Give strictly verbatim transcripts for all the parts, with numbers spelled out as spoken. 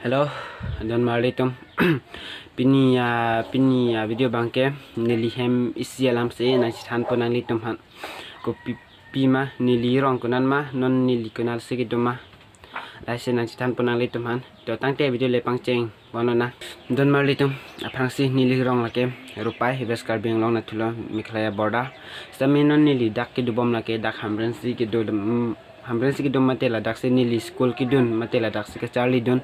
Hello, don marli atum. Pini a, pini a video abangke neli hem isi alam si nangchethanpo nanglitum aphan. Kopi pi ma neli rong konat ma, non neli konat si kedo ma, lahai si nangchethanpo nanglitum aphan. To tangte video le pangcheng ponnon nang. Don marli atum, aphrangsi neli rong lake Rupai, West Karbi Anglong nathulo, Meghalaya border. Sitame non neli dak kedobom lake dak Hamren si kedo, mm, Hamren si kedo mate ladak si neli school kedun, mate ladak si kacharlidun.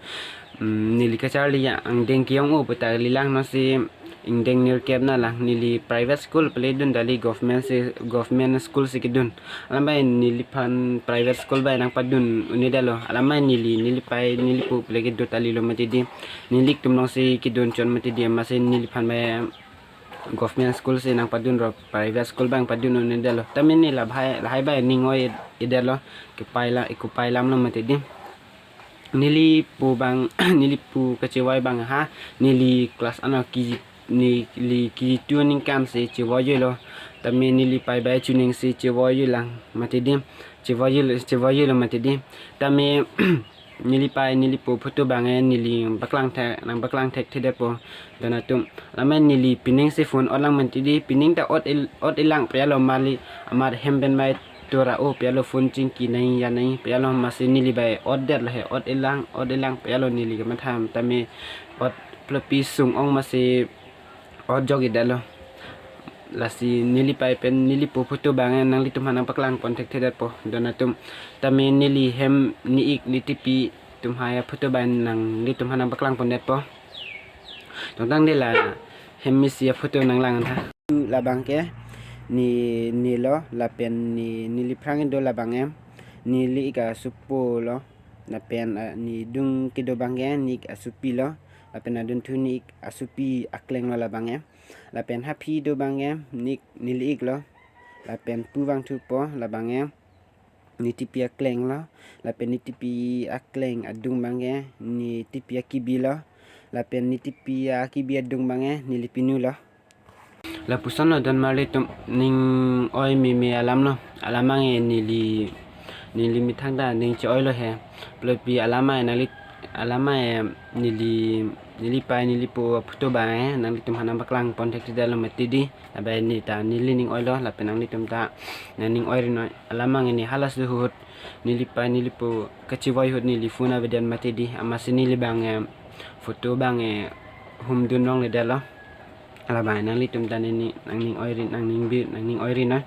Mm, neli kacharli angdeng ke-ong-o pu ta kalilang, non si ingdeng nerkep na lang. Neli private school pele dun, dali government si, government school si kedun. Alam abang neliphan private school abang nangpadun un-edetlo. Alam abang neli, neli pei, neli po pele kedo talilo mati di. Neli atum along si kedun chot mati di, amatsi neliphan abang government school si nangpadunlo, private school abang padun un-edetlo. Tame neli lahai, lahai abang ning oi-edetlo. Kepai la, ikopai alamlo mati di. Neli po abang, neli po kachevoi abang ha, neli class ano K G, neli K G two aningkan si chevoi-oi lo. Tame neli pei abang chuning si chevoi-oi lang mati di. Chevoi-oi lo, chevoi-oi lo mati di. Tame neli pei, neli po photo abang neli paklang thek, nangpaklang thekthedetpo don atum. Alam abang neli pining si phone ot lang mati di, pining ta ot-e, ot-e lang piyalo, marli amat hem pen abang tora-o piyalo, phone chingki nangji nangji piyalo, amatsi neli abang otdetlo he, ot-e lang, ot-e lang piyalo neli kamatha, tame ot pulopi sung-ong amatsi ot jok-edetlo. Lasi neli pei pen neli po photo abang nanglitum aphan nangpaklang pon thekthedetpo don atum. Tame neli hem ne-ik ne tipi atum hai aphoto abang nanglitum aphan nangpaklang pondetpo. Tongtang de la hem isi aphoto nanglang tha. Labangke ne, ne lo, lapen ne, neliphrang kedo labang em, ne le-ik asupo lo, lapen, ah, ne dung kedo abangke ne-ik asupi lo, lapen adunthu ne-ik asupi akleng lo labang em. Lapen haphi do abangke ne-ik, ne le-ik lo, lapen pu vangthupo labang em, ne tipi akleng lo, lapen ne tipi akleng adung abangke ne tipi akibi lo, lapen ne tipi akibi adung abangke neli pinu lo. Lapuson lo don marli atum, ning oi meme alam lo. Alam abang neli, neli methang ta ning che-oi lo he. Pulopi alam abang nangli, alam abang neli, neli pei neli po aphoto abang nanglitum aphan nangpaklang pon thekthedetlo mati di. Labang ne ta neli ning oi lo, lapen nanglitum ta nangning oi ri noi. Alam abang ne hala ahut neli pei neli po kachevoi ahut neli phone avedet mati di, amatsi neli abang, eh, photo abang, eh, humdun longledetlo. Labang nanglitum ta neli nangning oi ri, nangning bi, nangning oi ri noi.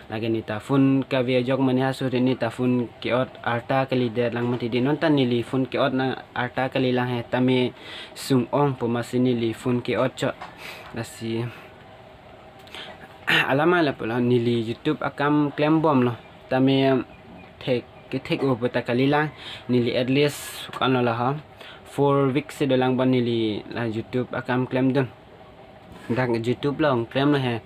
Lake ne ta phone kave ajok mane ahut ne ta phone ke-ot arta kalidet lang mati di, non ta neli phone ke-ot nang arta kali lang he, tame sung-ongpo amatsi neli phone ke-ot chot. Lasi alam abang lapulo, neli YouTube akam klembomlo. Tame thek, kethek-o pu ta kalilang, neli at least ko-anlo la ho, four weeks si dolang bon neli la YouTube akam klemdun. Dak YouTube along klemlo he.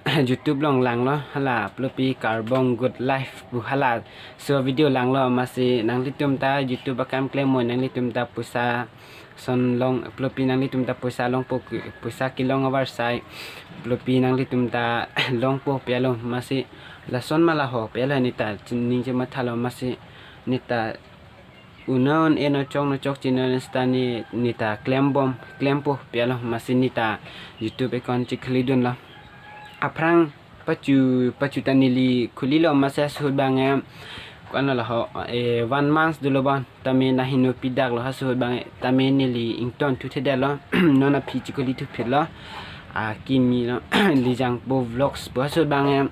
YouTube along langlo, hala pulopi Karbong Good Life pu hala so video langlo, amatsi nanglitum ta YouTube akam klem mo, nanglitum ta poisa son long, pulopi nanglitum ta poisa longpo, poisa kelong avarsai pulopi nanglitum ta longpo piyalo, amatsi lason ma la ho piyalo, ne ta chin ning chemathalo, amatsi ne ta un-e un-e, no chok no chok chino ne sita ne, ne ta klembom, klempo piyalo, amatsi ne ta YouTube account chekhulidunlo. Aphrang pachu, pachu ta neli khulilo, amatsi ahut abang, eh, ko-anlo la ho, eh, one month dolo bon, tame nahingno pidak lo ahut abang, eh, tame neli ingtonthuthedetlo, non aphi chekhulithuphitlo, akimi lo, Lijangpo Vlogs pu ahut abang, eh,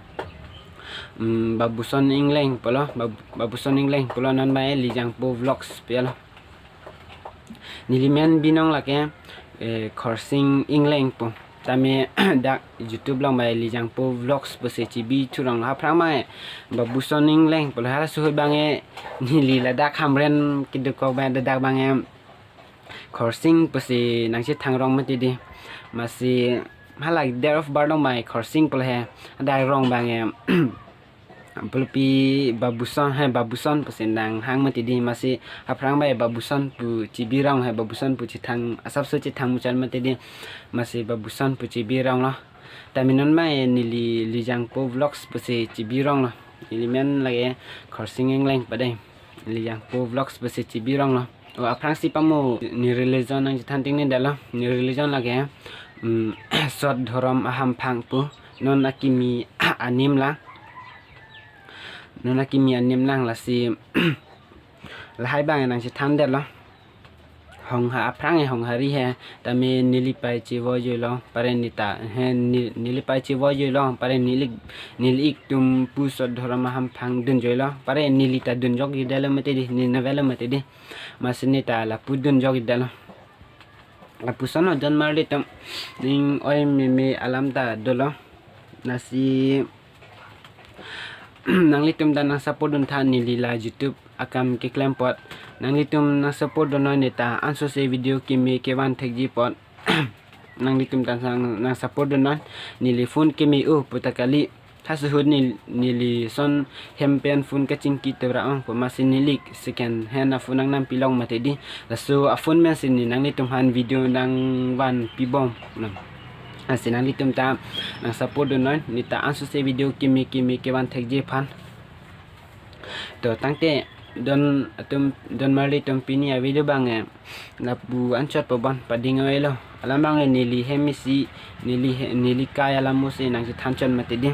mm, Babuson Engleng pulo, Bab-, Babuson Engleng pulo, non abang, eh, Lijangpo Vlogs piyalo. Neli men binong lake, eh, Khorsing Engleng pu. Tame dak YouTube along abang Lijangpo Vlogs pusi chebi thurong, aphrang abang, eh, Babuson Engleng pulo, hala ahut abang, eh, neli ladak Hamren kedokok abang, ladak abang, eh, Khorsing pusi nangchethang rong mati di. Amatsi hala date of birth along abang Khorsing pulo he, hadak rong abang, eh, pulopi Babuson, he Babuson pusi nanghang mati di, amatsi aphrang abang Babuson pu chebi rong, he Babuson pu chethang, asapso chethang muchot mati di, amatsi Babuson pu chebi ronglo. Tame non abang neli Lijangpo Vlogs pusi chebi ronglo. Neli men lake Khorsing Engleng padai. Lijangpo Vlogs pusi chebi ronglo. O aphrangsi pamo ne religion nangchethan tengnedetlo. Ne religion lake, mm, sot dhorom ahamphang pu. Non akimi anim lang. Non akimi anim lang lasi lahai abang nangchethandetlo. Hongha aphrang he, honghari he, tame neli pai chevoijoilo, pare neta, he, ne-, neli pai chevoijoilo, pare neli, neli ik tum pu sot dhorom ahamphang dunjoilo, pare neli ta dunjokjidetlo mati di, ne navelo mati di. Masi neta lapu dunjokjidetlo. Lapuson ho donmarlitum, ning oi meme alam ta dolo. Lasi nanglitum ta nangsupport duntha neli la YouTube akam keklem apot. Nanglitum nangsupport dunnoi, neta ansose video keme kevan thekji apot. Nanglitum ta nang, nangsupport dunnoi. Neli phone keme-o puta kali. Hasuhut nel-, neli son hem pen phone kachingki tebra ong pu, masi neli ik second hand aphone nangnam pilong mati di. Laso aphone pensi ne nanglitum aphan video nangvan pibom. Lasi nanglitum ta nangsupport dunnoi, neta ansose video keme keme kevan thekji aphan. To tangte don atum, donmarlitum, pini avideo abang, eh, lapu anchot po bon, pading oilo. Alam abang, eh, neli hem isi, neli he-, neli kai alam mo si nangchethanchot mati di.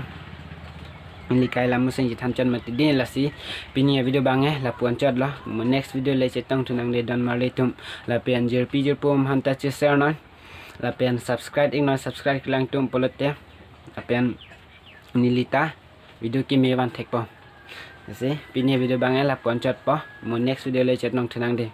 Neli kai alam mo si nangchethanchot mati di, lasi pini avideo abang, eh, lapu anchotlo. Mo next video le chetongthu nangde donmarlitum. Lapen jirpi jirpo atum aphan ta cheshare noi. Lapen subscribe iknoi, subscribe klangtum pulote. Lapen neli ta video keme van thekpo. Lasi pini avideo abang, eh, lapu anchotpo. Mo next video le chetongthu nangde.